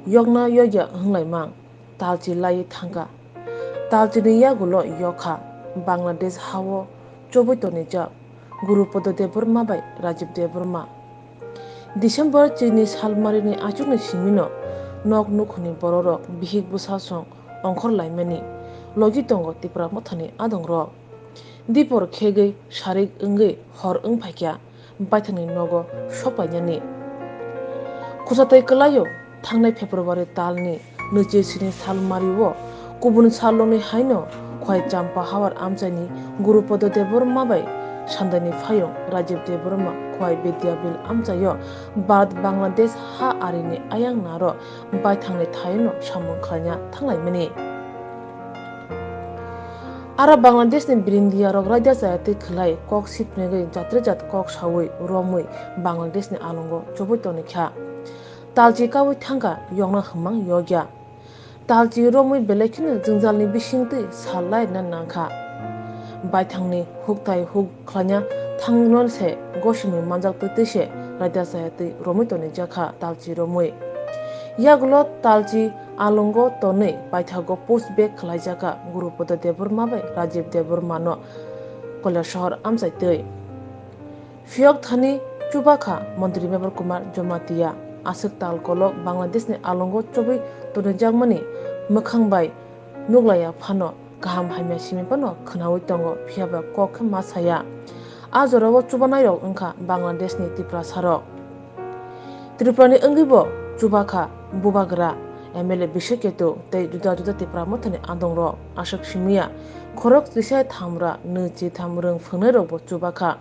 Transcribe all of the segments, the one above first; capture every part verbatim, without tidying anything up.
yokna yokya hwnglai mang talchi laiwi thangkha. Talchini yagulo yokha Bangladesh hao chobwi tonijak Gurupodo Debbarma bai Rajiv Debbarma. December chini salmarini achukni simino nok nukhuni bororok bihik bwsasong ongkhor laimani logi tongo Tipra Mothani adongrok. Dipor khegwi sarik wngwi hor wng phaikha baithangni nogo sokpainani. Khwchatwi kwlaio thangnai February talni nwichi sini salmario kubun salrokni haino Khwai Champa Hawar amchaini Gurupodo Debbarma bai Sandaini phayung Rajiv Debbarma Khwai Vidyabil amchaio Bharat Bangladesh ha arini ayang naro baithangni thaino samung khlaina thanglaimani. Aro Bangladeshni birindiyarok raida chayatwi khwlai kok sipnegwi jatre jat kok saui romwi Bangladeshni alongo chobwi tonikha. Talchi kaui thangkha yokna hwmang yokya. Talchi romwi belai kheno jwngjalni bisingtwi sal laina nangkha. Baithangni hukthai huk khlaina thangno se gosini manjak twi twi se raida chayatwi romwi tonijakha talchi romwi. Yagulo talchi alongo tonwi paithago push back khlaijakha Gurupodo Debbarma bai Rajiv Debbarma no Kailashahar amchaitwi. Phiyok thani chubakha Montri Mevar Kumar Jamatia. Aswk tal kolok Bangladeshni alongo chobwi tonijakmani mwkhang bai nuklaiya phano kaham hamya simi phano khwnaui tongo, phiyaba kok khe ma saya. A jorao chubanairok wngkha Bangladeshni Tiprasarok. Tripurani wngwibo chubakha Bubagra, M L A Bishaketu tei juda juda Tipra Mothani adongrok. Aswk simiya khorok chisai thamra nwi chitham rwng phwrwngnairokbo chubakha.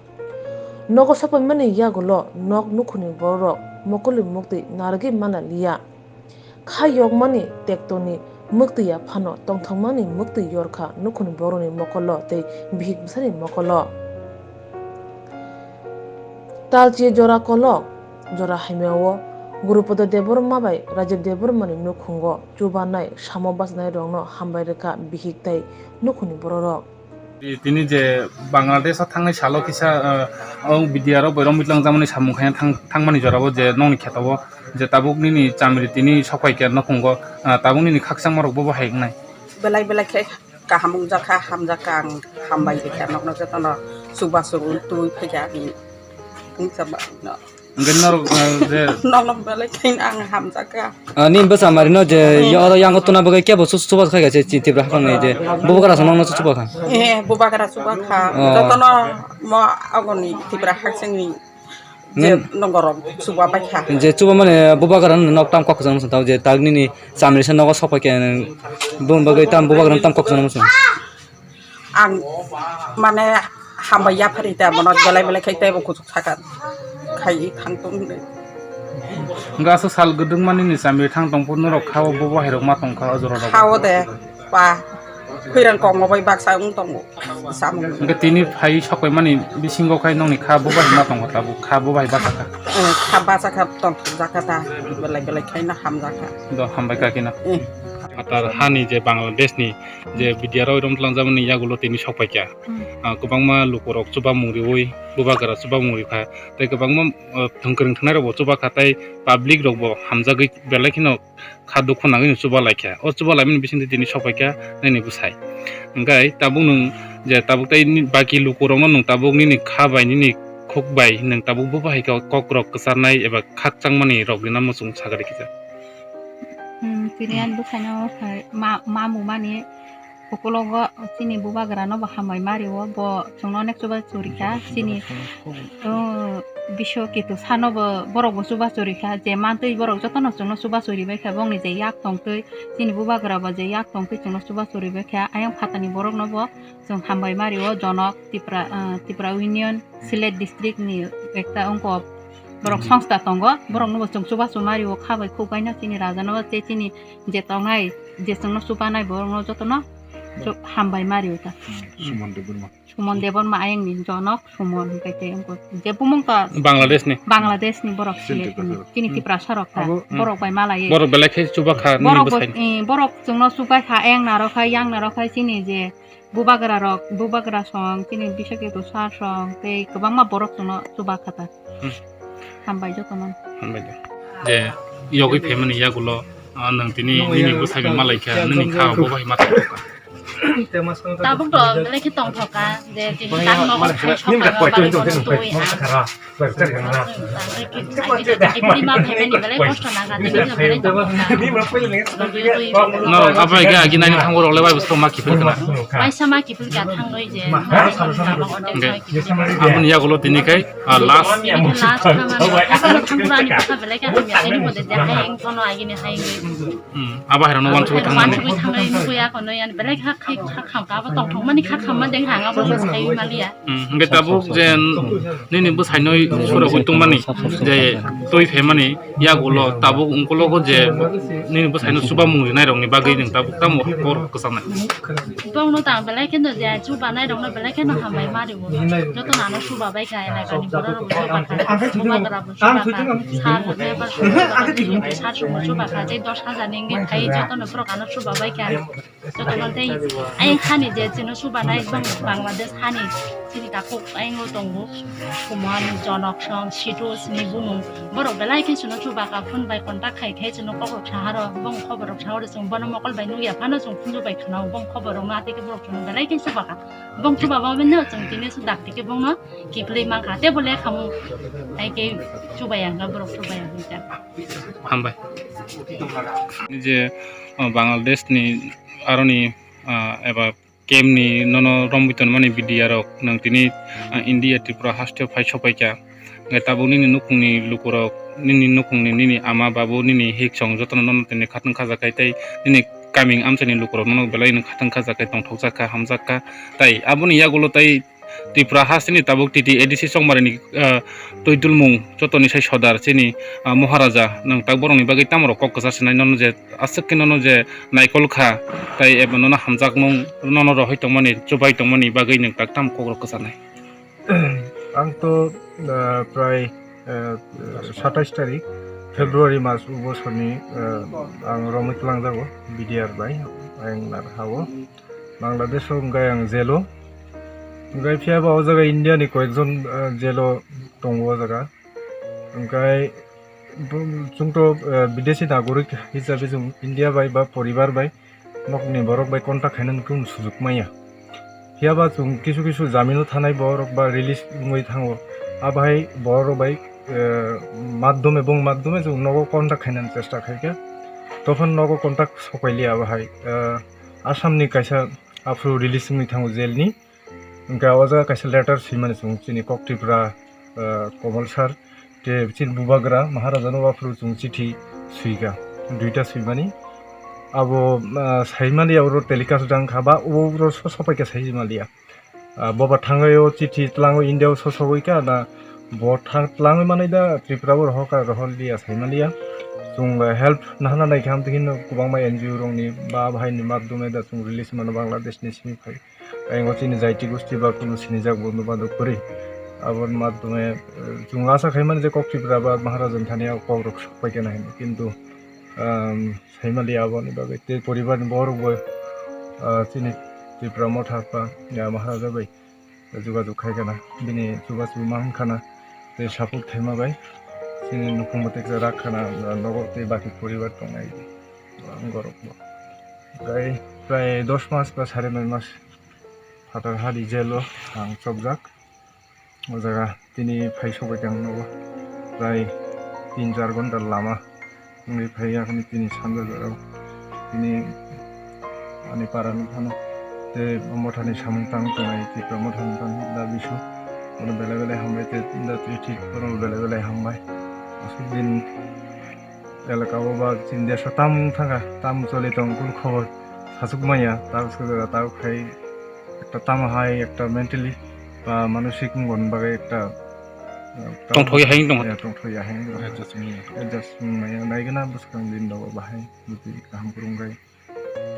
Nogo sokpaimani yagulo nok nukhuni bororok mokolni muktwi narwgwi mana liya. Kha yokmani tektoni muktwi ya phano tongthokmani muktwi yorkha nukhuni borokni mokolo tei bihik bwsani mokolo. Talchi jora kolok, jora hamyao Gurupodo Debbarma bai Rajiv Debbarmani nukhungo chubanai samo bachanairokno hambai rwkha bihik tei nukhuni bororok. Tini je Bangladesh o thangnai salo kisa, ah, o B D R o boirom mitlang jamani samung khaina thang-, thangmani jorao je nokni kheto o je tabuk nini chamri tini sokpai khe nokhungo, ah, tabuk nini khakchangma rok bobo hai wngnai. Belai belai khe kaham wngjakha, hamjakha, ang hambai rikha nokno jotono chubachu twi phaikha ani wngchama no. Hwnkhe norok, ah, je nokno belai khe ang hamjakha. Ah, nini bwsa marino je Hmm. yo oro yango tuna bagwi kebo su-, chuba khai kha se chi Tipra haphangni je Bubagra sa nokno chuba kha. Eh, Bubagra chuba kha. Oh. Jotono mo agoni Tipra hakchengni je Nen- nongorok chuba bai kha. Je chuba mane Bubagra no nok tam kok jang sa tao je tag nini chamri sa nogo sok pai khe bum bagwi tam Bubagra no tam kok jang sa. Ang mane hambai yaphari ta bono belai belai khai teibo kuchuk saka khai thang tong de. Hwnkhe aswk sal gwdwkma nini chamri thang tong phuru norok khao bobo hairok ma tong kha o jorao. Khao de pa khwirang kongma bai baksa wng tongo samung. Hwnkhe tini phai sokpaimani bisingo khai nokni kha bobo hai ma tongo tabuk kha bobo hai bachakha. Eh, kha bachakha tong jakha ta belai belai khai na hamjakha. Do hambai kakino. Eh. Atar hani je Bangladesh ni je B D R o rom tlangjamani yagulo tini sokpaikha. Hmm. Ah, kwbangma lukurok chubamung riui, Bubagra chubamung rikha, tei kwbangma, ah, thwngkwrwng thwngnairokbo chubakha, tei public rokbo hamjagwi belai kheno kha dukhu nangwino chubalaikha. O chubalaimani bisingtwi tini sokpaikha nini bwsai. Hwnkhe tabuk nwng je tabuk tei ni baki lukurokno nwng tabuk nini kha bai, nini khuk bai nwng tabuk bo bahai khe kokrok kwcharnai eba khakchangmani rokni namo chwng sakha rikha. Hmm, tini ani bwsaino, eh, ma-, mamung mani Ukulogo chini bubagrano bo hambai mario, bo chwngno onek chuba churikha. Chini, uh, biso kitu sano bo borok bo chuba churikha, je mantwi borok jotono chwngno chuba churibaikha, bongni je yak tongtwi, chini bubagra bo je yak tongtwi chwngno chuba churibaikha, ayang phatani borokno bo chwng hambai mario, Jonok Tipra, uh, Tipra Union, Sylhet district ni ekta ongko borok Hmm. songsta tongo, borokno bo chwng chubachu mario, kha bai khuk bai no chini raja no tei chini je tongnai, je chwngno chubanai borokno jotono chu-, hambai mario ta. Hmm. Sumon Debbarma. Sumon Debbarma ayang ni Jonok Sumon hwnkhe tei ongko je bumung ta Bangladesh ni. Bangladesh ni borok Chini Sylhet ni, Tiprasa rok. Chini Hmm. Tiprasa rok ta, Abo, hmm. borok bai malai. Borok belai khe chubakha nini Borok bo, bwsai. Eh, borok chwngno chubakha, ayang narokha, yang narokha chini je Bubagra rok, bubagra song, chini bisakhe to sar song, tei kwbangma borok chwngno chuba kha ta. Hmm. Hambai jotono. Hambai de. Je yogwi phaimani yagulo Ah, nwng tini nini bwsai bai malai kha, nini kha bo bai ma tongkha. Tabuk to belai khe tongthok kha, je tini tak nogo phai sokha no bagwi bono twi ang. Tangwi khe, tangwi khe, tangwi khe, tini ma phaimani belai kosto nang kha, tini belai tongthok kha. Norok aphai khe agi naini thango rok le bai bwswk ma kiphil khna. Waisa ma kiphil kha thangwi je. Aboni yagulo tini khai, ah, last. Last kha mani, thangkurani bwkha belai khe hamya, tini bo de hai wngkha no agini hai wngwi. Hmm, abo hai rokno wansugwi thangmani. Wansugwi thangwi nugwi akhonwi ani belai kha khai kha kham kha abo tongthokmani kha khamma deng hang abo sai maliya. Hmm, hwnkhe tabuk je nini bwsaino surogwi tongmani je twi phaimani yagulo tabuk ungkologo je nini bwsaino chubamung rinairokni bagwi nwng tabuk tamo kok kwchanai? Bongno tang belai kheno je chubanai rokno belai kheno hambai ma rwo. Joto nano chuba bai kha elakani borok rok chuba kha, bubagra bo chuba kha, sir rok lebar rok chuba kha, sir rok chuba kha, tei dos hajar ni wngwi khai joto no borok ano chuba bai kha. Joto no tei ayang hani je chino chuba nai bong Bangladesh hani chini takhuk ayang o tongo. Suman, Jonok Song, Situ, Sini Bumung borok belai khe chino chuba kha phone bai contact khai khai chino kok rok saharo bong khobor rok sahoro chwng bono mokol bai nugya phano chwng phunju bai khna bong khobor rok ma tei khe borok chwng belai khe chuba kha. Bong chuba ba bini chwng tini su dak tike bongno kiphilwi mankha. Tei bo lekha mung hai khe chubai ang kha, borok chubai ang kha. Hambai. Je, uh, Bangladesh ni aroni, uh, eba camp ni nono romwi tonmani B D R rok nwng tini, uh, India Tripura haste phai sopai kha. Hwnkhe tabuk nini nukhungni lukurok, nini nukhungni, nini ama babu, nini hiksong jotono nono tini khatang khajakai tei nini kaming amchaini lukurok nono belai no khatang khajakai tongthokjak kha, hamjak kha. Tai aboni yagulo tai Tripura hasteni tabuk T T A D C chongmarini, ah, twi dulmung jotoni sai sodar chini, ah, Moharaja nwng tak borokni bagwi tamorok kok kwchar sinai nono je aswk khe nono je naikol kha tai eba nono hamjakmung nono rohoi tongmani chubai tongmani bagwi nwng tak tamo kokrok kwcharnai? Ang to, ah, prai, ah, satais tarik February mas o bosorni, ah, ang romwi twlangjago B D R bai ang nar hao. Bangladesh o hwnkhe ang jail o. Hwnkhe phiya ba o jaga India ni koyekjon, ah, jail o tongo o jaga. Hwnkhe bo-, chwng to, ah, bidesi nagorik hisabe chwng India bai ba poribar bai nokni borok bai contact khainani kunu sujuk manya. Phiya ba chwng kisu kisu jamin o thanai borok ba release wngwi thango. Abo hai borok bai, ah, madhyome, bong madhyome chwng nogo contact khainani chesta khaikha. Tophano nogo contact sopai liya abo hai. Ah, Assam ni kaisa aphuru release wngwi thango jail ni. Hwnkhe o jaga kaisa letter swimani chwng chini Kok Tripura, ah, Komal sir, tei chini bubagra Maharaja no aphuru chwng chithi swikha, duita swimani. Abo, ah, saimaliya oro telecast dang kha ba oro so sopaikha saimaliya. Ah, boba thangwi o chithi twlango India o so sogwi kha na bo thang twlangwi manwi da Tripura o rohor kha rohor liya saimaliya. Chwng help nahana naikha hamtwi kheno kwbangma N G O rokni ba bahai ni madhyome da chwng release mano Bangladesh ni simi phai. Ayang o chini jaiti gosti ba kunu sinijak bondhu bandhop kwrwi. Aboni madhyome, eh, chwng asa khaimani je Kok Tripura ba Maharaja ni thani o kok rok sok paikha na hinwi. Kintu, um, saimaliya aboni bagwi tei poribar ni borok bo, ah, chini Tripura Motha ba, ya, Maharaja bai jogajog khai khana, bini chubachu ma wng khana, tei support khaima bai chini nukhung bo teksa rak khana, nogo tei baki poribar tongnai borok bo. Prai, prai dos mas ba sare noi mas phatar hari jail o ang chopjak. O jaga tini phai sobai tang nogo, prai tin char ghonta lama wngwi phai ya, tini sanja jora o tini ani para ni phano tei o motha ni samung tang tongnai, Tripura Motha ni phano da bisu bono belai belai hambai tei da twi thik bono belai belai hambai. Aswk din elaka o ba chini desh o tam wng thangkha, tam choli tong kunu khobor sachuk manya, ta bwswk jaga ta khai ekta tamo hai ekta mentally ba manosik wng bagwi ekta, ekta tongthok ya hai wng tong. Ya, tongthok ya hai wng tong. Adjust wng manya. Adjust wng manya. Naigwna bwskang din rogo bahai bwtwi kaham kwrwng bai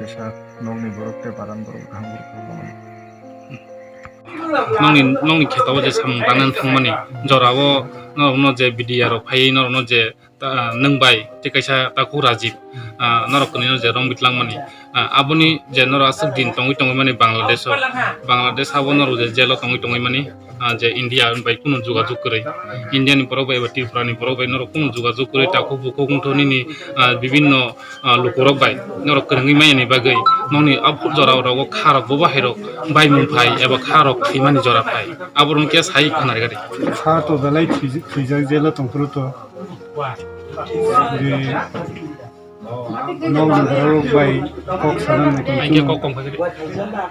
tesa nokni borok tei paran borok kaham kwrwng. Nokni, nokni kheto o je samung tangnani thangmani jora o norokno je B D R rok phaiwi norokno je ta-, nwng bai tei kaisa takhuk Rajib, ah, norok kwnwi no je romwi tlangmani, ah, aboni je norok aswk din tongwi tongwi mani Bangladesh o, Bangladesh abo norok je jail o tongwi tongwi mani, ah, je India bai kunu jogajog kwrwi, India ni borok bai eba Tripura ni borok bai norok kunu jogajog kwrwi, takhuk bukhuk wngtho nini, ah, bibinno, ah, lukurok bai norok kwrwngwi manya ni bagwi nokni o jora rogo kha rok bo bahai rok baimung phai eba kha rok thwimani jora phai, abo rok khe sai khwnarikha de. Kha to belai thwijak, thwijak jail o tongphuru to. Bini nokni borok bai kok sana muitu. Ang khe kok tong kha khe.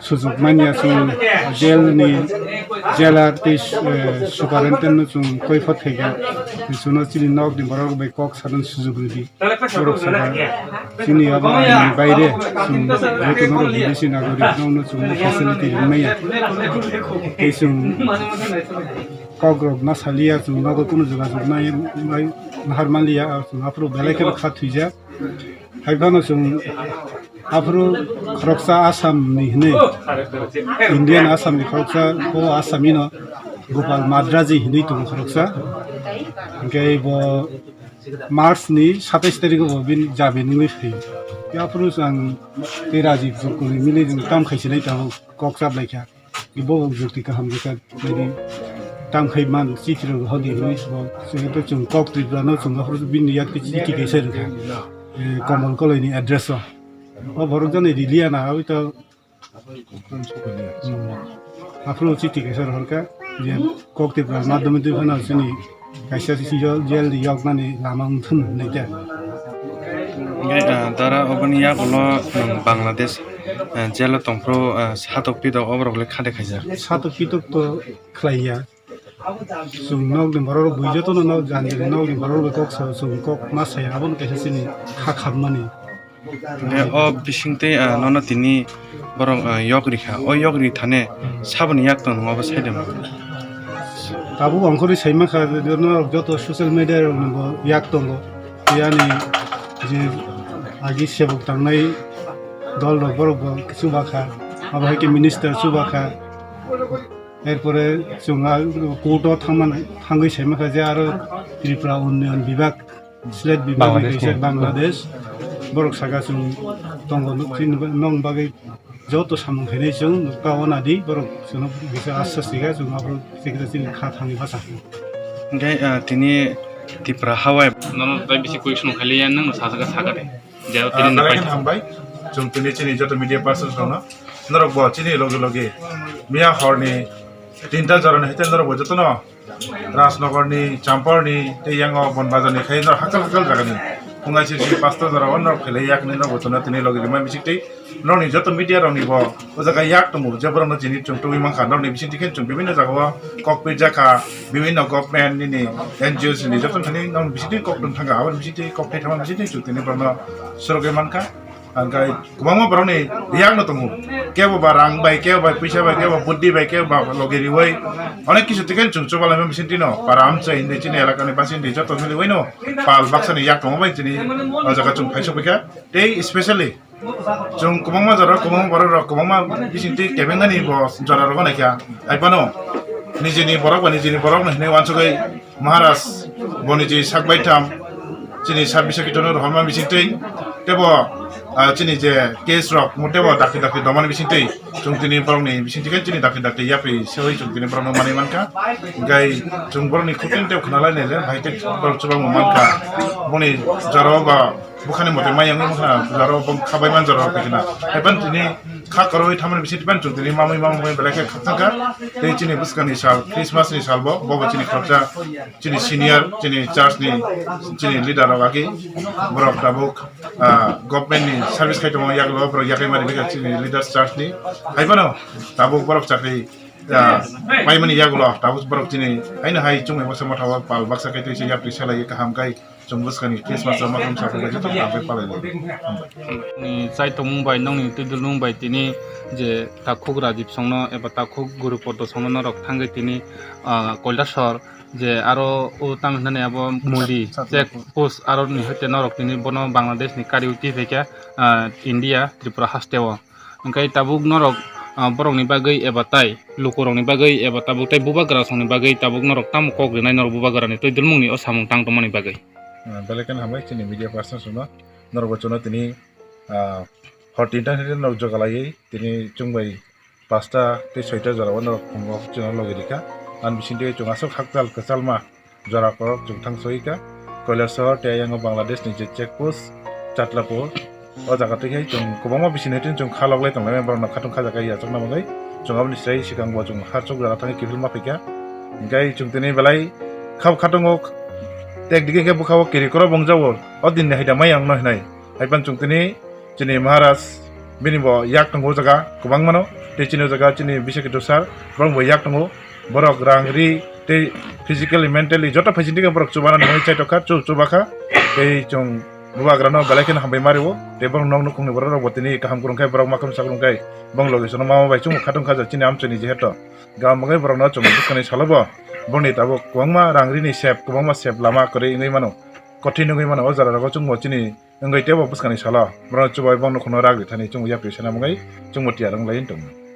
Sujuk manya chwng jail ni jailer tei, eh, superintendent no chwng koi phot khaikha. Chwngno chini nokni borok bai kok sana sujuk rwdi. Borok saka chini abo aini baire chwng joto norok bidesi nagorik nokno chwng facility rimaya. Tei chwng kok rok ma saliya, chwng nogo kunu jogajog nai, nai, nahar manliya, chwng aphuru belai kheno kha thwijak. Hai phano chwng aphuru khoroksa Assam ni hinwi, Indian Assam ni khoroksa, o Assami no Gopal Madraji hinwi tongo khoroksa. Hwnkhe bo March ni satais tarikh o bo bini jamin wngwi phaio. Aphuru chwng tei Rajiv Jokuni mili chwng tam khai sinai tongo, kok chap lai kha. Bo jukti kaham rwkha, nini tam khai man chithi rok hodi hinwi bo, jehetu chwng kok Tripura no chwng aphuru bini yak chithi kaisa rwkha. Eh, Komol Koloi ni address o. O borok jani riliya na, aboni to, hmm, aphuru chithi kaisa rohorkha, je kok Tripura madhyamik twi phano chini kaisa si jail, jail di yoknani lama wngthun hinwi khe. Hwnkhe, ah, dara oboni yagulo nwng Bangladesh, ah, jail o tongphuru, ah, satok pitok oborok le khade khaijak. Satok pitok to khlaiya. Chwng nokni borok rok bui jotono nok jani jani nokni borok rok kok sao, chwng kok ma saya, abono kaisa chini kha khammani. Hwnkhe o bisingtwi, ah, nono tini borok, ah, yok rikha. O yok ri thane saboni yak tong nung obo saide ma? Tabuk ongkhorwi saima kha, norok joto social media rok ni bo yak tongo. Tei ani je agi sebuk tangnai dol rok borok bo chuba kha. Abo hai khe minister chuba kha. Erpore chwng a court o thangmani, thangwi saima kha je aro Tripura Unnayan Bibhag, State Bibhag ni Bangladesh kaisa ni. Bangladesh, borok saka chwng tongo, chini ba-, nong bagwi joto samung khainai chwng nukha o nadi, borok chwngno kisa aswk sika chwng aphuru chikisa chini kha thangwi basa. Hwnkhe, ah, tini Tripura hawai. Nono tai bisi question khailiya, nwng sajagwi saka de. Jero tini Ah, napai. Belai kheno hambai. Chwng tini chini joto media persons rokno. Norok bo chini loge loge miya horni tinta jorani hete norok bo jotono Rajnagarni, Champorni, tei yango Bonbazarni khai norok hakal hakal jagani. Phungai sir sir pasta jora o norok phelai yakni norok bo chwngno tini loge rimai bisik tei norokni joto media rokni bo o jaga yak tongo, je borokno chini chwng tubui mankha. Norokni bisingtwi khe chwng bibinno jagao kok pirjakha, bibinno government nini N G Os ni joto thani norokni bisingtwi kok tong thangkha, aboni bisingtwi kok thai thangma bisingtwi chwng tini borokno sorogwi mankha. Hwnkhe kwbangma borokni riyakno tongo, kebo ba rang bai, kebo bai puisa bai, kebo buddhi bai, kebo ba logi riwi onek kisu tikhe chwng chubalaima bisingtwino para amchai hinwi chini elakani basingtwi joto miliwino pal baksani yak tongma bai chini o jaga chwng phaisokbaikha. Tei specially chwng kwbangma jora kwbangma borok rok kwbangma bisingtwi kebengani bo jora rogo naikha. Hai phano nijini borok ba nijini borok no hinwi uansugwi Maharaj bo niji sak baitham chini sir Bisakito no rohorma bisingtwi tebo, ah, chini je case rok mo tebo dakti dakti domani bisingtwi chwng tini borokni bisingtwi khe chini dakti dakti yapri sewi chwng tini borokno manwi mankha. Gai chwng borokni khutini tebo khwnalai naile hai tei borok chubangma mankha. Boni jorao ba bukhani mote mayang wngkha, jaro bo khabai man jaro khaikhe na. Haipan tini kha koroi thamani bising tipan chwng tini mamwi mamwi belai khe khakchangkha. Tei chini bwskangni sal, Christmas ni sal bo, bo bo chini khoroksa, chini senior, chini church ni, chini leader rok agi, borok tabuk, ah, government ni service khai tongo, yagulo borok yakai mari bikha chini leaders church ni. Haibano tabuk borok chakri, ah, paimani yagulo tabuk borok chini haino hai chumui baksa motha o pal baksa khai tei se yapri salai kaham khai. Chwng bwskangni Christmas o makam sakhai bai joto kaham khe palai lai. Hambai. Nini chai tongmung bai, nokni twi dulmung bai tini je takhuk Rajib songno eba takhuk Guru Podo songno norok thangwi tini, ah, Koilasor je aro o tamo hinani abo Muli Chat-, check Chatlapu. Post aro ni hoite norok tini bono Bangladesh ni kariwi twi phaikha, ah, India Tripura haste o. Hwnkhe tabuk norok, ah, borokni bagwi eba tai lukurokni bagwi eba tabuk tai bubagra songni bagwi tabuk norok tamo kok rinai norok bubagrani twi dulmungni o samung tang tongmani bagwi? Ah, belai kheno hambai chini media persons rokno. norokbo chwngno tini, ah, hor tinta hwnwi norok jogalaiwi tini chwngbai pasta tei soita jorao norok phungo chwngno logi rikha. Ani bisingtwi chwng aswk hakchal kwchalma jora korok chwng thang soika. Koilasor tei ayang Bangladesh ni je check post Chatlapur, o jaga twi hai chwng kwbangma bising hai chwng kha loglai tonglai borokno khatung kha jaga yachakna bagwi chwng aboni sai swkang bo chwng harchuk jora thangwi kiphilma phaikha. Hinkhe chwng tini belai khab khatungo tek dige khe bwkha o kiri koro bongjago o din ni haida mai ang no hinai. Haipan chwng tini chini Maharaj bini bo yak tongo o jaga kwbang mano, tei chini o jaga chini bisiki dusar borok bo yak tongo, borok rang ri tei physically, mentally joto facility khe borok chubana nangwi chaitokha, chu-, chubakha. Tei chwng bubagrano belai kheno hambai mario, tei borok nok nukhungni borok rok bo tini kaham kwrwng khai, borok makham sakrung khai, bong logi sono mama bai chwngbo khatung khaja chini amchaini jeheto. Gam bagwi borokno chwng bwskangni salo bo boni tabuk kwbangma rang rini sep, kwbangma sep lama kwrwi wngwi mano, kothin wngwi mano. O jora rogo chwngbo chini wngwi teibo bwskangni salo borokno chubai bong nukhungno rak rithani chwngbo yapri sana bagwi chwngbo tiyar wng lai tongo.